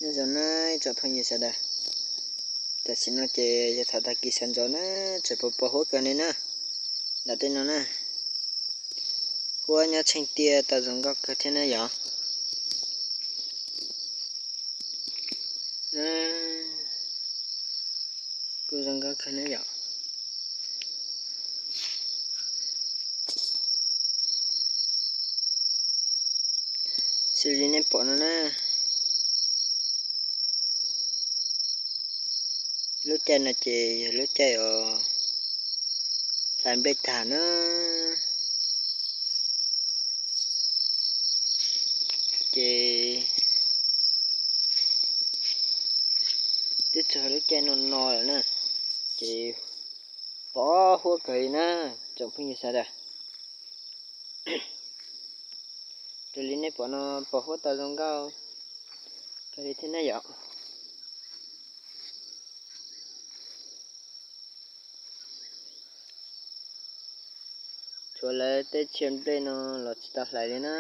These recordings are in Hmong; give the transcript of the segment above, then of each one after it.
Nyob zoo na tsoom phooj ywg sawv daws, tam sim no ces yog thaum tag kis sawv ntxov na, tseem pos pos huab kawg li na. Nram tej no na, huab nyob tsheej tiaj tau zoo nkauj kawg thiab na yom. Kuj zoo nkauj kawg na yom. Xws li nej pom no na, lub caij no ces yog lub caij uas hlais nplej tag na. Ces twb txog lub caij no no lawm na, ces pos huab kawg li na tsoom phooj ywg sawv daws. Raws li nej pom no, pos huab tau zoo nkauj kawg li thiab na yom. Tshuav lawv tej txhia nplej no los tsis tau hlais li na.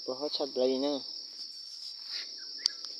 Pos huab tshaj plaws li na.